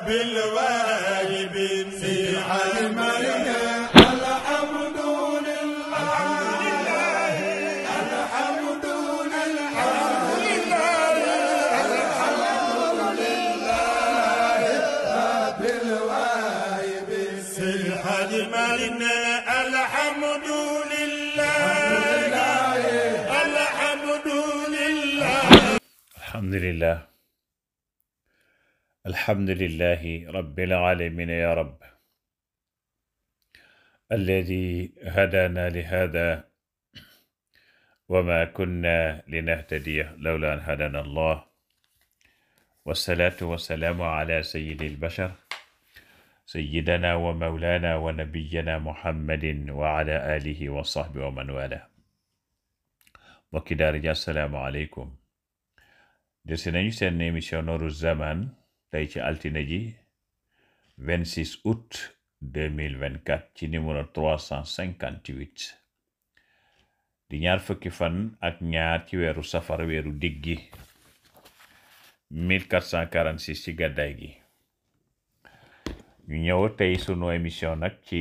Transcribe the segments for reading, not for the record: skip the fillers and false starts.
بالواجب في حلمنا الحمد لله الحمد لله بالواجب في حلمنا الحمد لله الحمد لله الحمد لله الحمد لله رب العالمين يا رب الذي هدانا لهذا وما كنا لنهتدي لولا أن هدانا الله والصلاة والسلام على سيد البشر سيدنا ومولانا ونبينا محمد وعلى آله وصحبه ومن والاه mbokki daara ji assalaamu aleykum desi nañu seen émission Nooru Zaman tey ci altine ji 26 août 2024 ci numéro 358 di ñaar fukki fan ak ñaar ci weeru safar weeru diggi 1446 ci gàddaay gi ñu ñëw tey sunu émission nag ci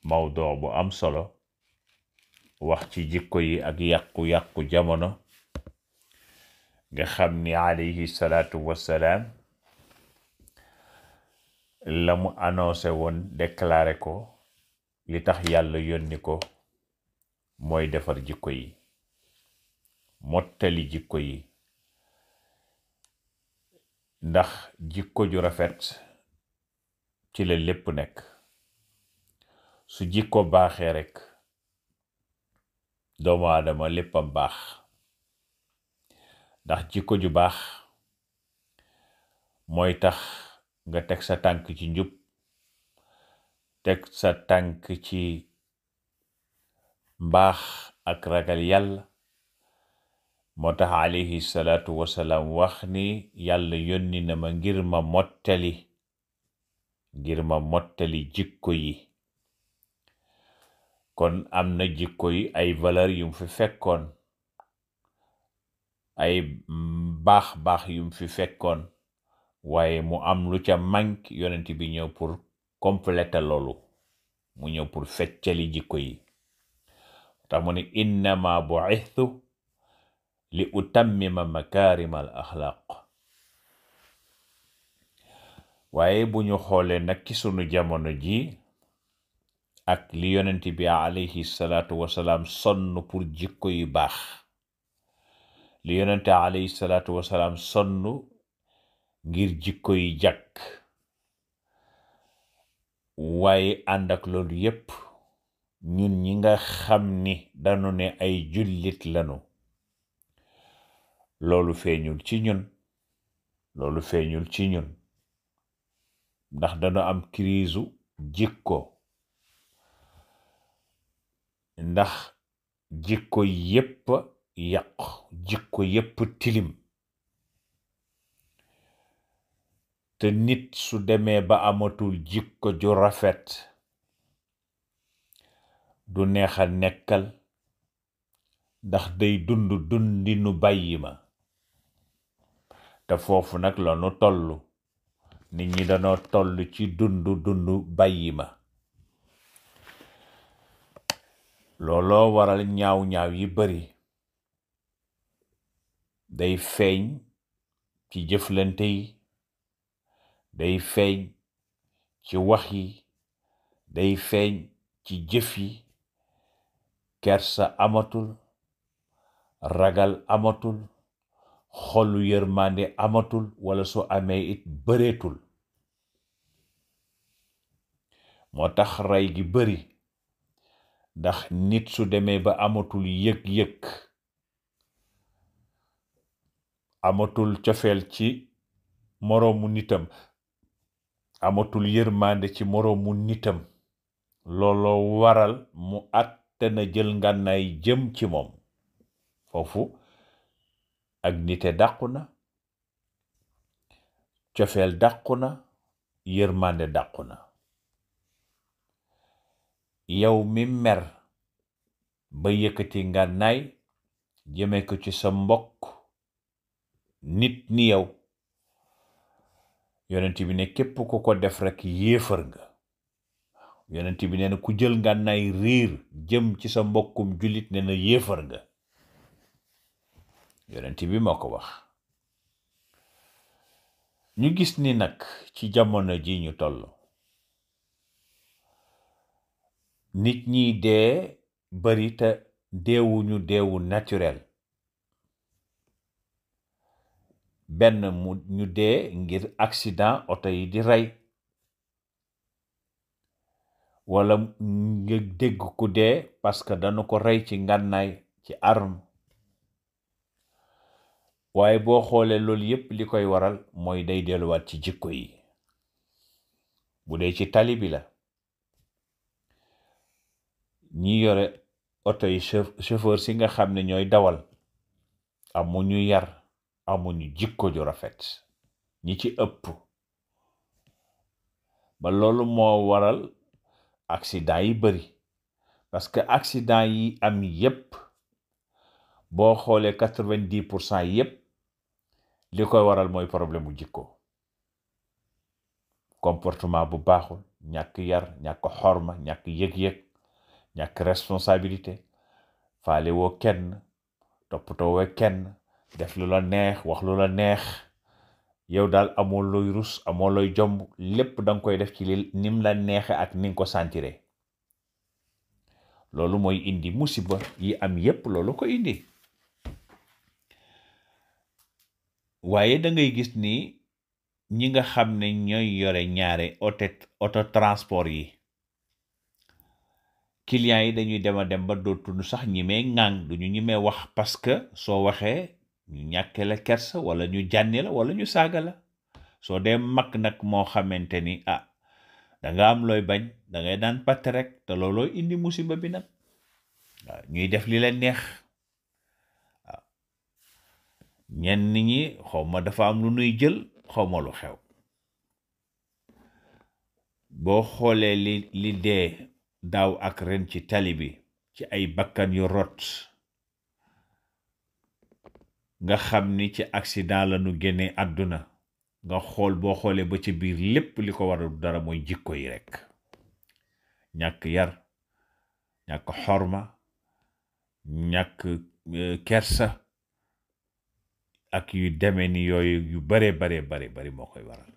mawdoo bu am solo wax ci jikko yi ak yàqu-yàqu jamono nga xam ni alayhi salaatu wassalaam la mu annoncé woon déclaré ko li tax yàlla yónni ko mooy defar jikko yi mottali jikko yi ndax jikko ju rafet ci la lépp nekk su jikko baaxee rekk doomu aadama léppam baax ndax jikko ju baax mooy tax nga teg sa tànk ci njub teg sa tànk ci mbaax ak ragal yàlla moo tax alayhi salaatu wasalaam wax ni yàlla yónni na ma ngir ma mottali jikko yi kon am na jikko yi ay valeur yum fi fekkoon ay baax yum fi fekkoon waaye mu am lu ca manque yonent bi ñëw pour compléter loolu mu ñëw pour feccali jikko yi tax mu ne innama bu'ithtu li utammima makarima al axlaq waaye bu ñu xoolee nag ci sunu jamono ji ak li yonent bi alayhi salaatu wasalaam sonn pour jikko yu baax li yonent alayhi salaatu wasalaam sonn ngir jikko yi jàkk waaye ànd ak loolu yépp ñun ñi nga xam ni dañu ne ay jullit lanu loolu feeñul ci ñun ndax dañu am crise jikko ndax jikko yépp yàqu jikko yépp tilim te nit su demee ba amatul jikko ju rafet du neex a nekkal ndax day dundinu bàyyi ma te foofu nag la nu tollu nit ñi dañoo toll ci dundu bàyyi ma looloo waral ñaaw yi bari day feeñ ci jëflante yi day feeñ ci wax yi day feeñ ci jëf yi kersa amatul ragal amatul xolu yërmande amatul wala su amee it bëreetul moo tax rey gi bari ndax nit su demee ba amatul yëg-yëg amatul cofeel ci moroomu nitam amatul yërmande ci moroomu nitam looloo waral mu àtte na jël ngànnaay jëm ci moom foofu ak nite dàqu na cofeel dàqu na yërmande dàqu na yow mi mer ba yëkkati ngànnaay jëme ko ci sa mbokk nit ni yow yonent bi ne képp ku ko def rek yéefar nga. yonent bi nee na ku jël ngànnaay riir jëm ci sa mbokkum jullit ne na yéefar nga. yonent bi moo ko wax. ñu gis ni nag ci jamono ji ñu toll nit ñi dee bari te deewuñu deewu naturel. benn ñu dee ngir accident oto yi di rey, wala nga dégg ku dee parce que dañu ko rey ci ngànnaay, ci arme. waaye boo xoolee loolu yépp li koy waral mooy day delluwaat ci jikko yi. bu dee ci tali bi la, ñi yore oto yi chauffeur si nga xam ne ñooy dawal amuñu yar, amuñu jikko ju rafet, ñi ci ëpp. ba loolu moo waral accident yi bari, parce que accident yi am yépp boo xoolee 90% yépp li koy waral mooy problème bu jikko. comportement bu baaxul, ñàkk yar, ñàkk xorma, ñàkk yëg-yëg, ñàkk responsabilité, faale woo kenn, toppatoo woo kenn, def lu la neex, wax lu la neex. yow daal amoo looy rus, amoo looy jomb, lépp danga koy def ci nim la neexe ak ni nga ko sentire. loolu mooy indi musiba yi am yépp, loolu ko indi. waaye da ngay gis ni ñi nga xam ne ñooy yore ñaare auto transport yi, clients yi dañuy dem ba dootuñu sax ñimee ŋàng, duñu ñimee wax, parce que soo waxee ñu ñàkke la kersa, wala ñu jànni la, wala ñu saaga la. soo dee mag nag moo xamante ni danga am looy bañ, dangay daan patt rek, te looloo indi musiba bi nag. waaw ñuy def li leen neex. waaw ñenn ñi xawma dafa am lu nuy jël, xawma lu xew. boo xoolee li dee daaw ak ren ci tali bi ci ay bakkan yu rot, nga xam ni ci accident la nu génnee àdduna. nga xool boo xoolee ba ci biir lépp li ko waral dara mooy jikko yi rek. ñàkk yar, ñàkk xorma, ñàkk kersa ak yu demee ni yooyu yu bare bari moo koy waral.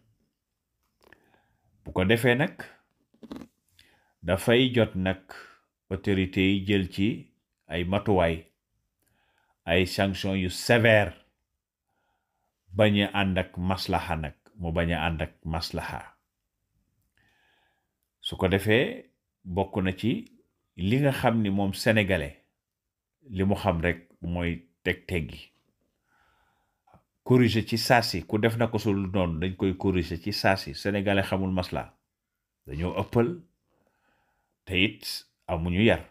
bu ko defee nag dafay jot nag autorité yi jël ci ay matuwaay, ay sanction yu sévère, bañ a ànd ak maslaha nag, mu bañ a ànd ak maslaha. su ko defee bokk na ci li nga xam ni moom sénégalais li mu xam rek mooy teggi. corriger ci saasi, ku def na ko sul noonu dañ koy corriger ci saasi. sénégalais xamul masla, dañoo ëppal te it amuñu yar.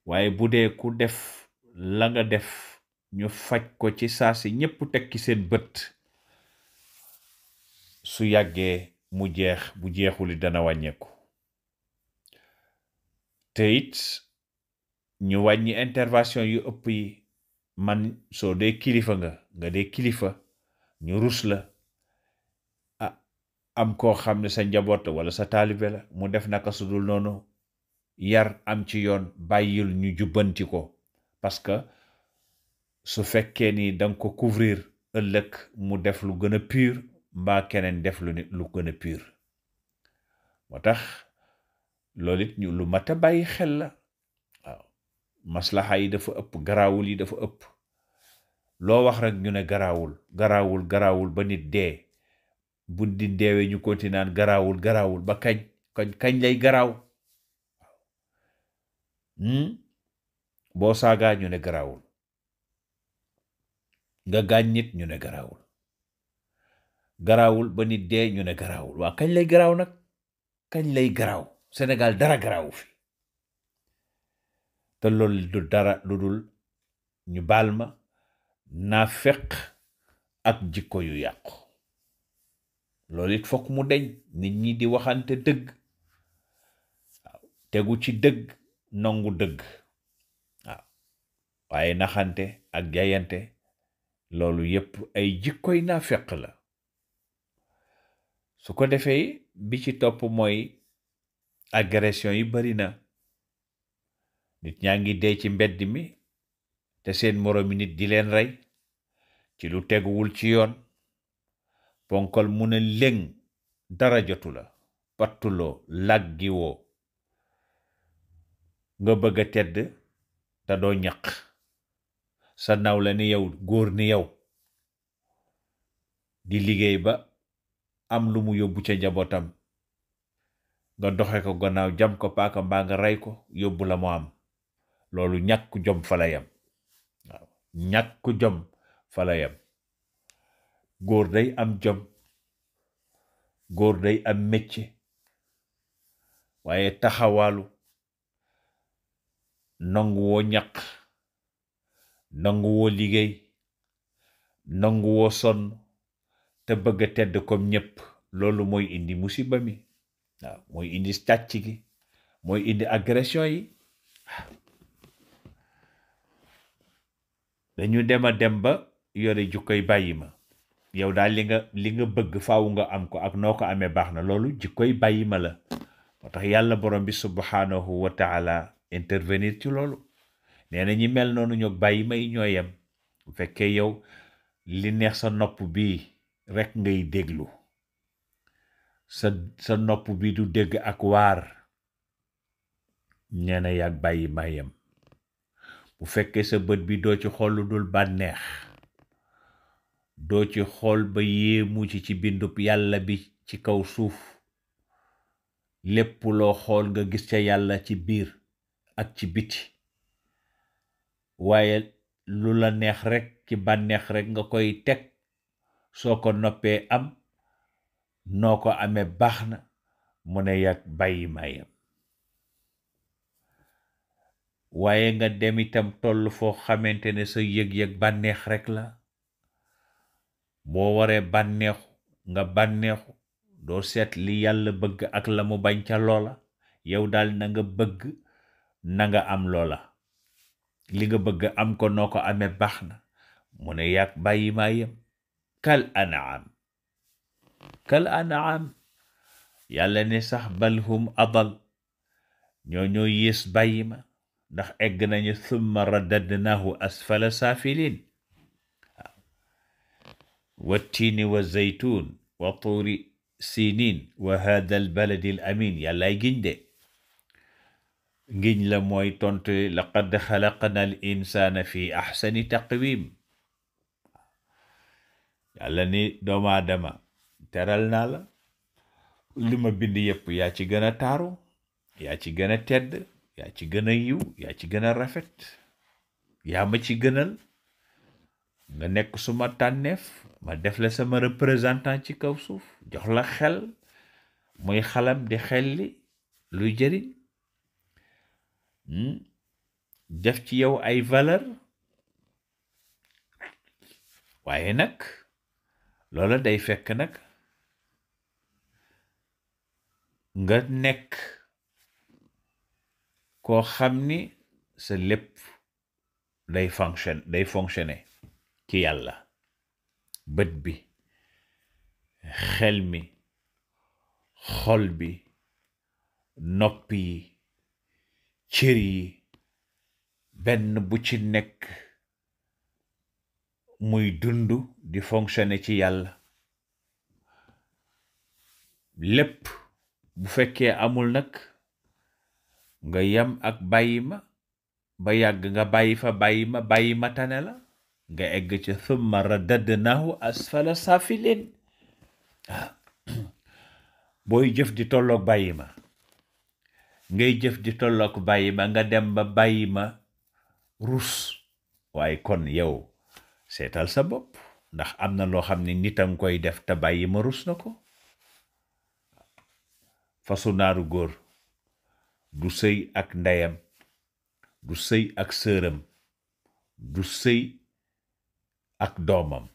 waaye bu dee ku def la nga def ñu faj ko ci saasi, ñépp tekki seen bët, su yàggee mu jeex, bu jeexuli dana wàññeeku. te it ñu wàññi intervention yu ëpp yi. man soo dee kilifa nga dee kilifa, ñu rus la. am koo xam ne sa njaboot wala sa taalibe la, mu def naka su dul noonu, yar am ci yoon, bàyyil ñu jubbanti ko. parce que su fekkee ni danga ko couvrir, ëllëg mu def lu gën a pur, mbaa keneen def lu gën a pur. moo tax loolu it ñu lu mat a bàyyi xel la. waaw maslaha yi dafa ëpp, garaawul yi dafa ëpp. loo wax rek ñu ne garaawul ba nit dee. bu di deewee ñu continué naan garaawul ba kañ lay garaaw. boo saagaa ñu ne garaawul, nga gaañ nit ñu ne garaawul ba nit dee ñu ne garaawul. waa kañ lay garaaw nag? kañ lay garaaw? Sénégal dara garaawu fi. te loolu du dara lu dul, ñu baal ma, naafeq ak jikko yu yàqu. loolu it fokk mu deñ. nit ñi di waxante dëgg, waaw tegu ci dëgg, nangu dëgg. waaw waaye naxante ak jayante, loolu yépp ay jikkoy naafeq la. su ko defee bi ci topp mooy agression yi bari na nit ñaa ngi dee ci mbedd mi te seen moroomi nit di leen rey ci lu teguwul ci yoon ponkal mu ne léng dara jotu la pattuloo làggiwoo nga bëgg a tedd te doo ñaq sa naw la ni yow góor ni yow di liggéey ba am lu mu yóbbu ca njabootam nga doxe ko gannaaw jam ko paaka mbaa nga rey ko yóbbu la mu am loolu ñàkk jom fa la yam waaw ñàkk jom fa la yam góor day am jom góor day am métier waaye taxawaalu nanguwoo ñaq nanguwoo liggéey nanguwoo sonn te bëgg a tedd comme ñépp loolu mooy indi musiba mi waaw mooy indi càcc gi mooy indi agression yi dañu dem a dem ba yore jikkoy bàyyi ma yow daal li nga bëgg faaw nga am ko ak noo ko amee baax na loolu jikkoy bàyyi ma la moo tax yàlla borom bi subhanahu wa taala intervenir ci loolu nee na ñi mel noonu ñoo bàyyi ma yi ñoo yem bu fekkee yow li neex sa nopp bii rekk ngay déglu sa nopp bi du dégg ak waar nee na yàgg bàyyi ma yem bu fekkee sa bët bi doo ci xool lu dul bànneex doo ci xool ba yéemu ci bindub yàlla bi ci kaw suuf lépp loo xool nga gis ca yàlla ci biir ak ci biti waaye lu la neex rekk ci bànneex rekk nga koy teg soo ko noppee am noo ko amee baax na mu ne yàgg bàyyi mayam waaye nga dem itam toll foo xamante ne sa yëg-yëg bànneex rekk la boo waree bànneexu nga bànneexu doo seet li yàlla bëgg ak la mu bañ ca loola yow daal na nga bëgg na nga am loola li nga bëgg am ko noo ko amee baax na mu ne yàgg bàyyi mayam kal anaam yàlla ne sax bal hum adal ñoo yées bàyyi ma ndax egg nañu thumma radadnahu asfala saafilin wa tiini wa zaytun wa tuuri sinin wa hada al baladi al amin yàllaay giñ de ngiñ la mooy tontu laqad xalaqna al insana fi axsani taqwim yàlla ni doomu aadama teral naa la li ma bind yépp yaa ci gën a taaru yaa ci gën a tedd yaa ci gën a yiw yaa ci gën a rafet yaa ma ci gënal nga nekk suma tànneef ma def la sama représentant ci kaw suuf jox la xel muy xalam di xelli luy jëriñ def ci yow ay valeur waaye nag loola day fekk nag nga nekk koo xam ni sa lépp day fonctionner ci yàlla bët bi xel mi xol bi nopp yi cër yi benn bu ci nekk muy dund di fonctionner ci yàlla lépp bu fekkee amul nag nga yam ak bàyyi ma ba yàgg nga bàyyi ma tane la nga egg ca thumma radadnahu asfala safilin booy jëf di tolloog bàyyi ma ngay jëf di tolloog bàyyi ma nga dem ba bàyyi ma rus waaye kon yow seetal sa bopp ndax am na loo xam ne nit a nga koy def te bàyyi ma rus na ko fasu naaru góor du sëy ak ndeyam du sëy ak sëram du sëy ak doomam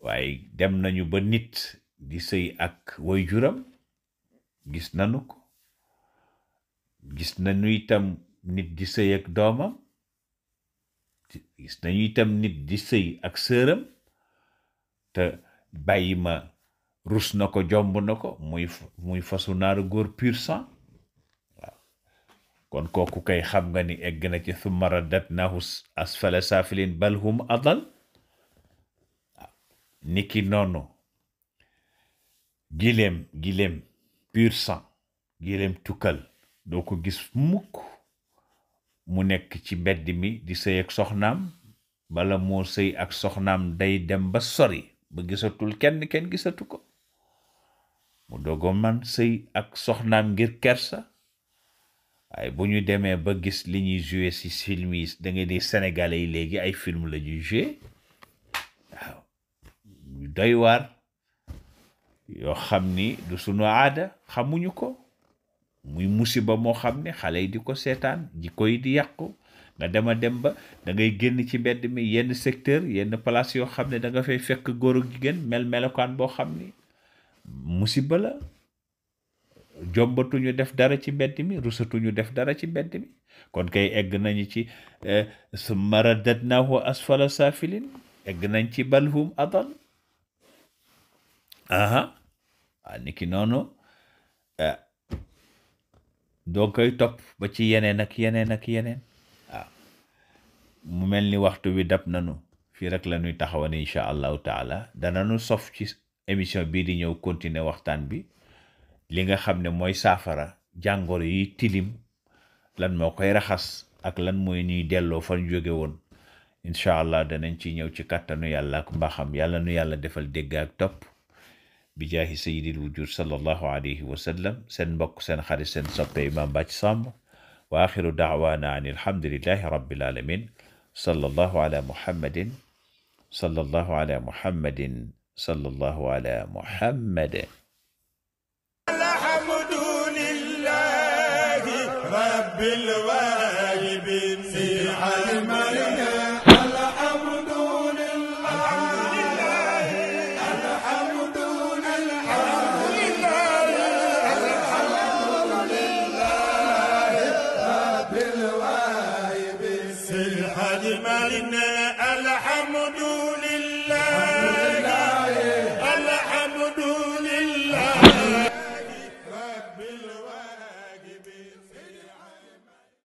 waaye dem nañu ba nit di sëy ak waajuram gis nañu ko gis nañu itam nit di sëy ak doomam gis nañu itam nit di sëy ak sëram te bàyyi ma rus na ko jomb na ko muy fasu naaru góor pur sang. waaw kon kooku kay xam nga ni egg na ci thumma raddatnaahu asfala saafilin bal hum adal. niki noonu gileem pur sang, gileem tukkal doo ko gis mukk mu nekk ci mbedd mi di sëy ak soxnaam, bala moo sëy ak soxnaam day dem ba sori ba gisatul kenn gisatu ko, mu dogo man sëy ak soxnaam ngir kersa. waaye bu ñu demee ba gis li ñuy joué ci film yi, da ngay di sénégalais yi léegi ay film la ñuy joué waaw ñu doy waar yoo xam ni du sunu aada, xamuñu ko, muy musiba moo xam ne xale yi di ko seetaan, jikko yi di yàqu. nga dem ba da ngay génn ci mbedd mi yenn secteur yenn place yoo xam ne da nga fay fekk góor ak jigéen melokaan boo xam ni musiba la. jombatuñu def dara ci mbedd mi, rusatuñu def dara ci mbedd mi. kon kay egg nañu ci summa raddatnaahu asfala saafilin, egg nañ ci balhum adal. niki noonu doo koy topp ba ci yeneen ak yeneen ak yeneen. mu mel ni waxtu wi dab nanu, fii rek la ñuy taxawane incha allahu taala. dananu sof ci émission bii di ñëw continuer waxtaan bi, li nga xam ne mooy saafara jàngoro yi tilim, lan moo koy raxas ak lan mooy ñuy delloo fan jóge woon. incha allah danañ ci ñëw ci kàttanu yàlla ak mbaaxam. yàlla nu yàlla defal dégg ak topp bi jaahi sayyidil wujud sallallahu alayhi wa sallam. seen mbokk seen xarit seen soppe Imam Bathie Samb, wa axiru daawaana an alhamdulillahi rabbil alamin. sallallahu ala muhammadin sallallahu ala muhammadin sallallahu ala muhammadin. الحمد لله رب العالمين.